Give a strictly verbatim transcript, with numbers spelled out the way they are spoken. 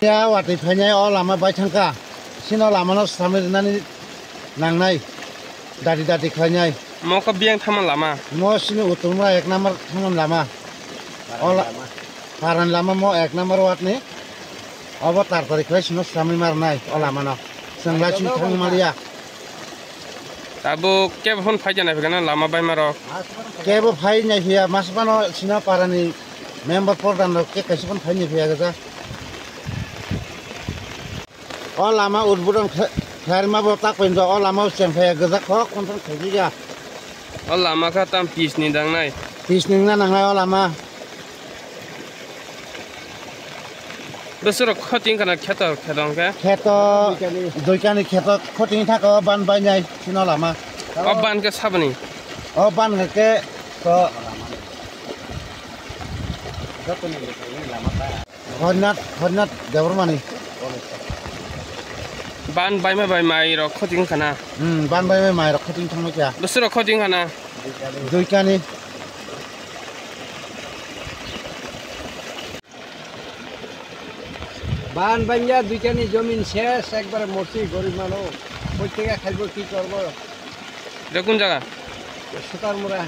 Ya watwi phainai o lama bai thangkha. Sino lamano swlamwi rwnani nangnai. Dadi dadi khlainai. Mo khe biyang thangma lama. Mo sini utumra ek number thangma lama. O la-, Paran lama mo ek number ward ni. Obo tar tari khlai sino swlamwi marnai o lamano. Chwng lai sini thangmaliya. Tabuk kebo phone phai jana phikana lama bai marok. Kebo phai nai phiya, mas phano sina parani member pordhan rok khe kaisa phone phai nai phiya gaja. O lama udbudon khe-, khlaima bo tak pendo, o lama cheng phaya gaja khok, kontong khaji ya. O lama kha tam pis ni dangnai. Pis ni na nangnai o lama. Bwswk rok khoting kana kheto, kheto hwnkhe? Kheto, duikani kheto khoting thaka o ban bainai sino lama. O ban khe saboni? O ban khe to Hornath, Hornath Debbarmani. Ban baima bai mai rok khoting kana? Hmm, ban baima mai rok khoting thangma kya? Bwswk rok khoting kana? Duikani. Ban bangya duitani jomin ses, ekbare morsi gorib mano. Koi tega khaibo ki korbo? Eta kun jaga? Sutarmura.